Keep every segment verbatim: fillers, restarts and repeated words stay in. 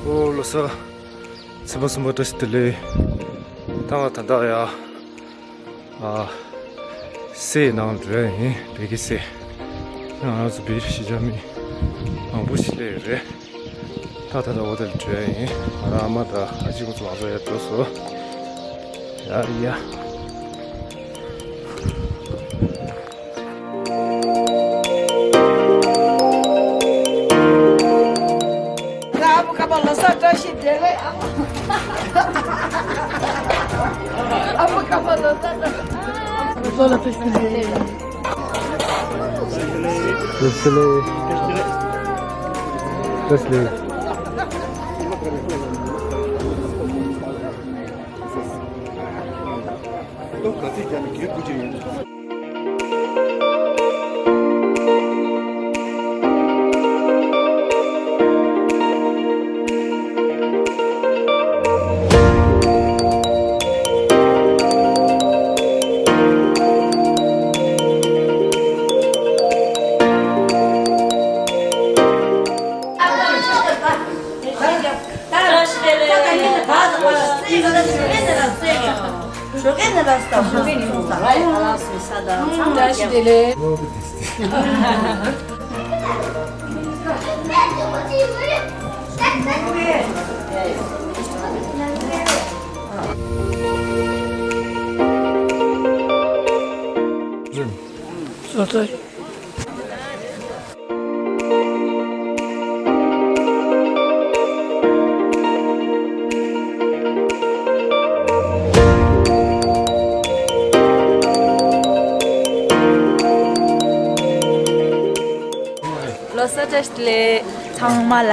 ཨོ་ལོ་སར་ཚེས་པ་གསུམ་པ་བཀྲ་ཤིས་བདེ་ལེགས། ད་ང་ད་ལྟ་ཡ། ཨ། སའི་ནང་འགྲོ་ཡ་ཡིན། བོད་ཀྱི་སའི། ང་རང་ཚོ་བོད་གཞིས་ཆགས་མི་མང་པོ་ཞིག་སླེབས་ཡོད་རེད། ད་ད་ད་འོ་དེར་འགྲོ་ཡ་ཡིན། ང་རང་ཨ་མ་དང་ཨ་ཅེ་ཁོང་ཚོ་མང་ཚོགས་ཡར་འགྲོ་སོང་། ཡ་ཡ། ཨ་མ་ཁ་པར་ལོ་གསར་བཀྲ་ཤིས་བདེ་ལེགས། ཨ་མ་ཁ་པར་ལོ་གསར་བཀྲ་ཤིས་བདེ་ལེགས། བཀྲ་ཤིས་བདེ་ལེགས། བཀྲ་ཤིས་བདེ་ལེགས། ཏོག་ག་ཚོད་རྒྱག་ནས་གད་ཁུག་ཅིག་ཡོད། ལོ་གསར་བཀྲ་ཤིས་བདེ་ལེགས་ཚང་མ་ལ།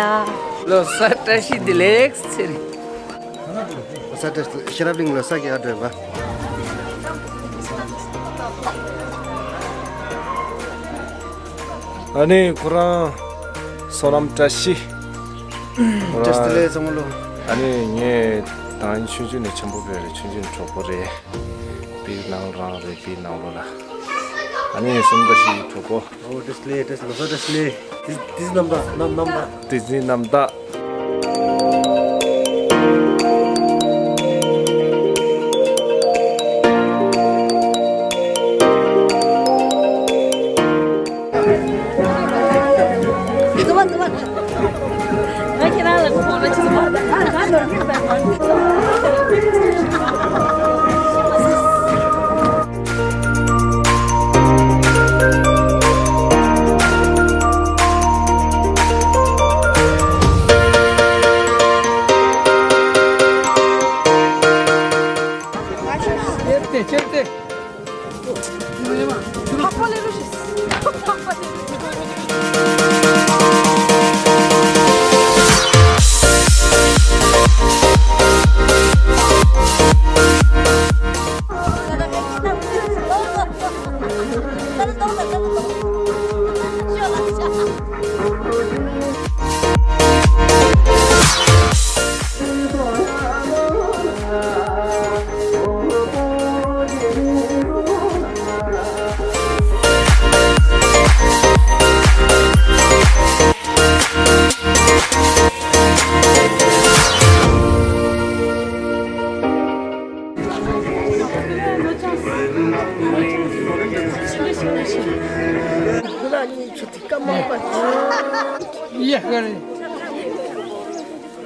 ལོ་གསར་བཀྲ་ཤིས་བདེ་ལེགས་ཟེར། ལོ་གསར་བཀྲ་ཤིས། ཤེས་རབ་གླིང་ལོ་གསར་གྱི་ཨ་སྒྲོལ་མ། ཨ་ནི་ཁོ་རང་བསོད་ནམས་བཀྲ་ཤིས། བཀྲ་ཤིས་བདེ་ལེགས་ཚང་མ་ལོ། ཨ་ནི་ངས་ད་ཆུང་ཆུང་ནས་ཆེན་པོ་བས་རེད། ཆུང་ཆུང་ནས་གྲོགས་པོ་རེད། དཔེ་ནང་རང་རེད། དཔེ་ནང་ལོ་ལ། ཨ་ནི་གསུམ་བཀྲ་ཤིས་གྲོགས་པོ། ཨོ་བཀྲ་ཤིས་བདེ་ལེགས། བཀྲ་ཤིས་ལོ་གསར་བཀྲ་ཤིས་བདེ་ལེགས། དེ་དེ་རྣམ་དག་རྣམ་རྣམ་དག་དེ་རྣམ་དག་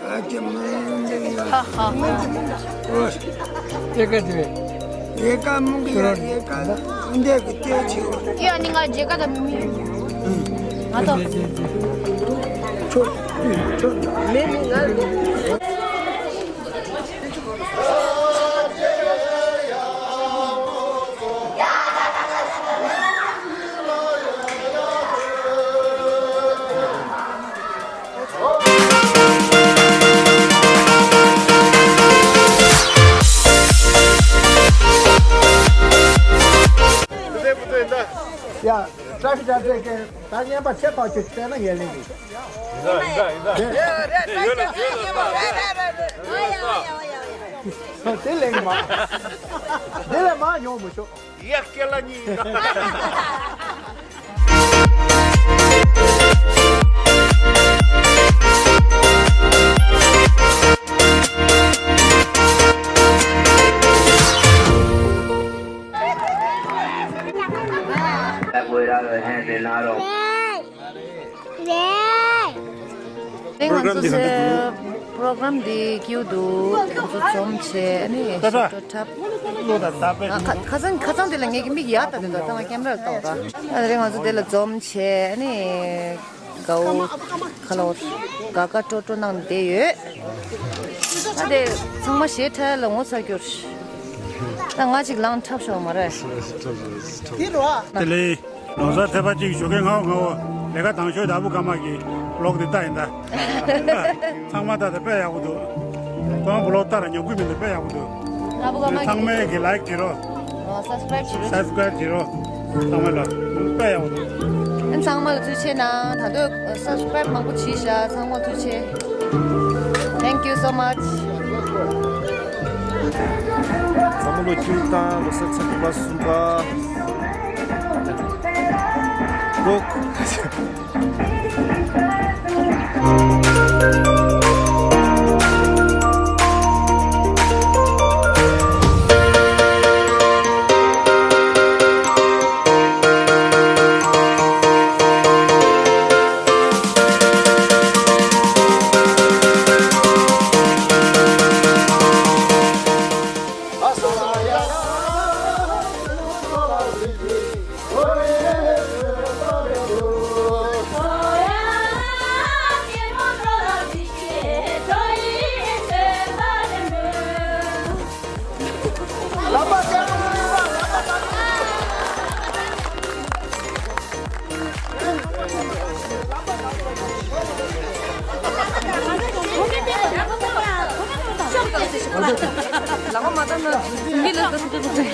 ཨ་ཅེ་མ་འདི་ཡ། ཧ་ཧ། ཨོ། ཨེ་ཀ་དེ། ཨེ་ཀ་མུ་གི་ཡ། ཨེ་ཀ་འདི་གི་ཏེ་ཆེ་བ། ཡ་ནི་ང་རྒྱལ་ཁ་དང་མི་མི་ཡོད། ང་དང་། ཆོ་ཆོ་མེ་མེ་ང་མེ། ཡ། བཀྲ་ཤིས་བདེ་ལེགས། ད་བརྙན་པར་ཆེ་ཐག་ཆོད་བལྟས་ན་ངས་ལེན་གི། ཡིན་ད་ཡིན་ད་ཡིན་ད། ཡོད་ལ་ཡོད་ལ་ཡོད་ལ། དེ་ལེན་མ། དེ་ལས་མ་ཡོང་མི་ཆོག་ཡ་སྐད་ལ་གཉིས་ཡིན་ད། དེ། དེ་ང་ཚོ་ཚེ་པྲོ་གྲམ་འདི་ཀྱིའུ་འདུག་ང་ཚོ་འཛོམས་བྱས་ཨ་ནི་ད་ད་ཤོག་བྲོ་འཁྲབ། ལོ་ད་ད་པེ། ཨ་ཁ་ཁ་སང་ཁ་སང་དེ་ལ་ངེད་ཀྱི་མིག་ཡར་ལྟ་དེ་འདུག་ད་ང་ཀེམ་ར་ལ་ལྟ་འོ་ད། ཨ་རེ་ང་ཚོ་དེ་ལ་འཛོམས་བྱས་ཨ་ནི་དགའ་བོ་ཁ་ལོ་དགའ་དགའ་སྤྲོ་སྤྲོ་གནང་བསྡད་ཡོད། ད་དེ་ཚང་མ་ཞེ་ཁྲལ་ལ་ངོ་ཚ་རྒྱུར། ད་ང་ཅིག་ལངས་འཁྲབ་ཤོག་མ་རེད། དེ་ལས། ལོ་གསར་ཚེས་པ་གཅིག་ཞོགས་ཀས་ངའོ་ངའོ་ལས་ཀ་དང་ཤོས་ད་ཨ་བུ་ཀརྨ་གི་ལོག་དེ་ལྟ་ཡིན་ད། ཚང་མ་ལྟ་དེ་དཔེ་ཡག་པོ་འདུག་ཁོང་བུ་ལོག་ལྟ་ར་ཉོ་གི་མི་འདུག་དཔེ་ཡག་པོ་འདུག་ཨ་བུ་ཀརྨ་གི་ཚང་མས་གི་ལའིཀ་བྱེད་རོགས། ཨ་སབ་སི་ཀ་རེབ་བྱེད་རོགས། སབ་སི་ཀ་རེབ་བྱེད་རོགས། ཚང་མ་ལ་དཔེ་ཡག་པོ་འདུག་ཨ་ཚང་མ་ལ་ཐུགས་རྗེ་ཆེ་གནང་། ད་དུང་སབ་སི་ཀ་རེབ་མང་པོ་བྱེད་ཤག་ཚང་མ་ཐུགས་རྗེ་ཆེ། Thank you so much. འཛམ་བུ་གླིང་སྤྱི་བོ་དང་ལོ་གསར་ཚེས་པ་གསུམ་པ། ལོག་ལག་པ་མ་བཏབ་ན་མི་ལ་ཟ་ཟ་ཟ་ཟ།